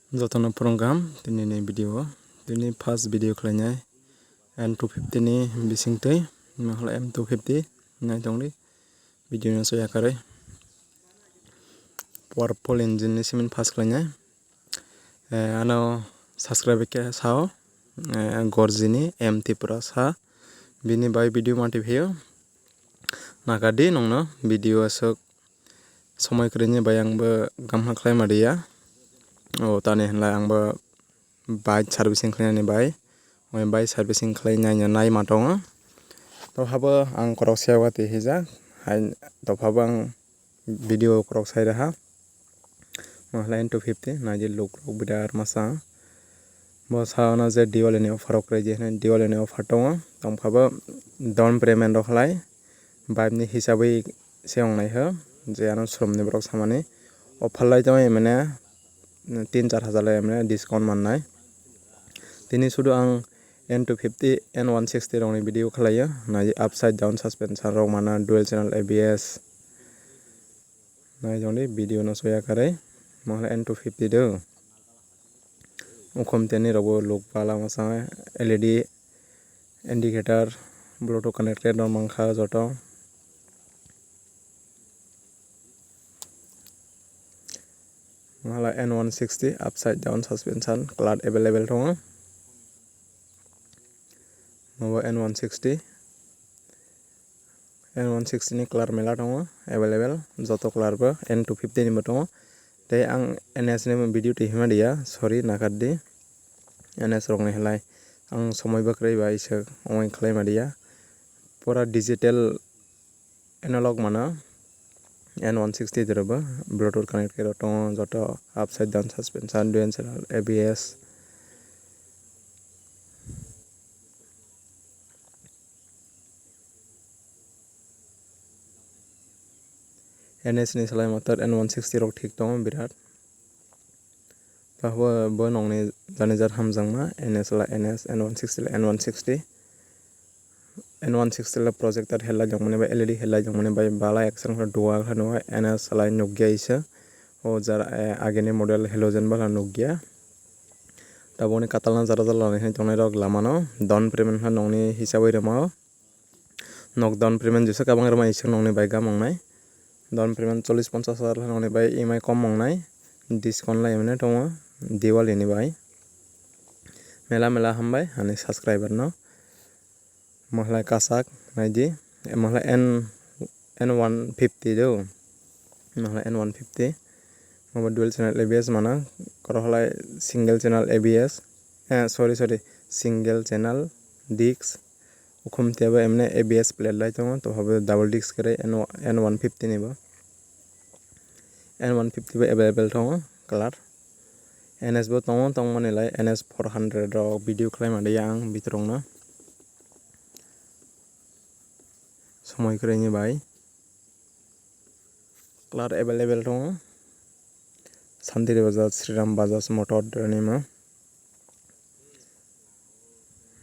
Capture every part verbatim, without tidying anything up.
Jotono phwrwng kaham tini ni video o. Tini first video khlainai N two fifty ni bisingtwi, mahal M two fifty nai tongdi video no soya karwi. Powerful engine ni simin first khlainai. Eh, ano subscribe khe sao, eh, Gorjini M Tripura sa. Bini bai video mati phio. Nakadi nongno video aswk somoi kwrwini bai ang bo gamha khlai madiya. O tani hinlai ang bo bike servicing khlainani bai. Oi bike servicing khlai naina nai ma tongo. Tophabo ang korok sewa twi hijak. Hai tophabo ang video korok sai raha. Mahalai N two fifty naidi look rok birat masa. Bo sa ono je Diwali ni offer rok kwrwi je hinwi Diwali ni offer tongo. Tongphabo down payment rok khlai vibe ni hisabwi se wngnai ho je ano showroom ni borok samani offer lai tongo mane tin char hajar lai mane discount mannai. Tini sudu ang N two fifty, N one sixty rokni video khlaio. Nai upside down suspension rok mana, dual channel A B S. Nai jongdi video no soya karwi. Mahalai N two fifty do. Ukhum teni rokbo look pala masa L E D indicator, Bluetooth connected rok mankha joto. Mahalai N one sixty upside down suspension colour available tongo. Nobo N one sixty, N one sixty ni colour mela tongo available, joto colour bo N two fifty ni bo tongo. Tei ang N S ni video twi hima diya, sorry nakardi. N S rokni hinlai ang somoi bo kwrwi bai se ongoi khlai madiya. Pura digital analog mana N one sixty rokbo Bluetooth connect khe rok tongo, joto upside down suspension, dual channel A B S. N S ni salai motor N one sixty rok thik tongo birat. Tahubo bo nongni jani jar hamjakma N S la N S, N one sixty la N one sixty. N one sixty la projector headlight jongmani bai L E D headlight jongmani bai bala action khe dual khe nugo N S salai nukya isa. O jara, eh, agini model halogen bala nukya. Taboni katalna jara jara lanai tongnai rok lamano down payment khe nongni hisabwi rwmao. Nok down payment jesa kabang rwmani ising nokni bai gamung nai. Down payment chollish ponchash hajar nokni bai E M I kom mung nai. Discount lai mane tongo Diwali ni bai. Mela mela hambai ani subscriber no. Mahalai kasak naidi. Mahalai N, N one fifty do. Mahalai N one fifty. Mabo dual channel A B S mana. Koro halai single channel A B S. Eh, sorry, sorry. Single channel disc. Ukhum tebo emne A B S plate lai tongo, to habo double disc kere N one fifty ni bo. N one fifty bo available tongo colour. N S bo tongo, tongmani lai N S four hundred rok video khlai madi ang bitrok no. Somoi kwrwini bai. Colour available tongo. Santiri Bajaj, Shriram Bajaj Motor ni mo.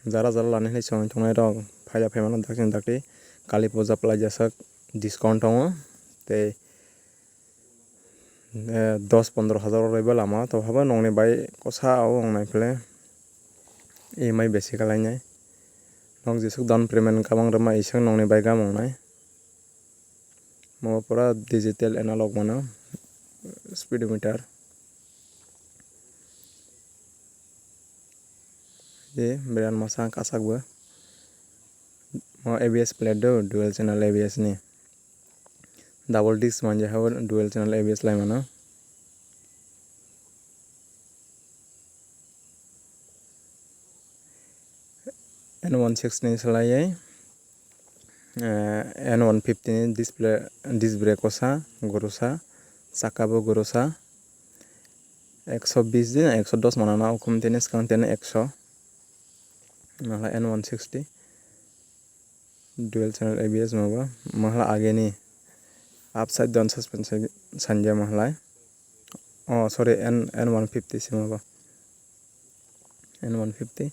Jara jara lani hinwi chwng tongnai rok phaida phaimano dakti dakti Kali puja palaijaswk discount tongo. Tei eh, dos pondro hajar rok rwbai lama, to habo nokni bai kosa o wng nai phle E M I besi kalainai. Nok jesuk down payment kabang rwma isang nokni bai gam wngnai. Mo pura digital analog mano speedometer. Je brand masa kasak bo. Mo A B S plate do, dual channel A B S ni. Double disc manja habo dual channel A B S lai mano. N one sixty ni salai, eh, N one fifty ni display, disc brake kosa, gorosa, saka bo gorosa. Ekso bis din, ekso dos manana, ukhum tene, swkang tene ekso. Nahla N one sixty. Dual channel A B S maba, mahla ageni upside down suspension sanja mahlai. Oh, sorry, N, N one fifty si maba. N one fifty.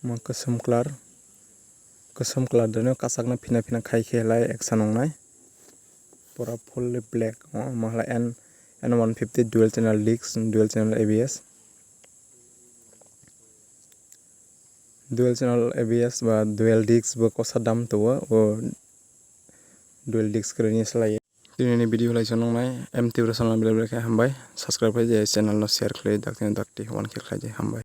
Mo kwchwng colour. Kosom colour deno kasakno phina phina khai khe lai eksa nongnai. Pura fully black, o, mahala N, N one fifty dual channel disc, dual channel A B S. Dual channel A B S ba dual disc bo kosa dam tongo, o dual disc kwrwini slai. Tinini video lai chongnai M Tripura channel belai belai khe hambai. Subscribe khlai di, channel no share khlai, dakti dakti one K khlai di, hambai.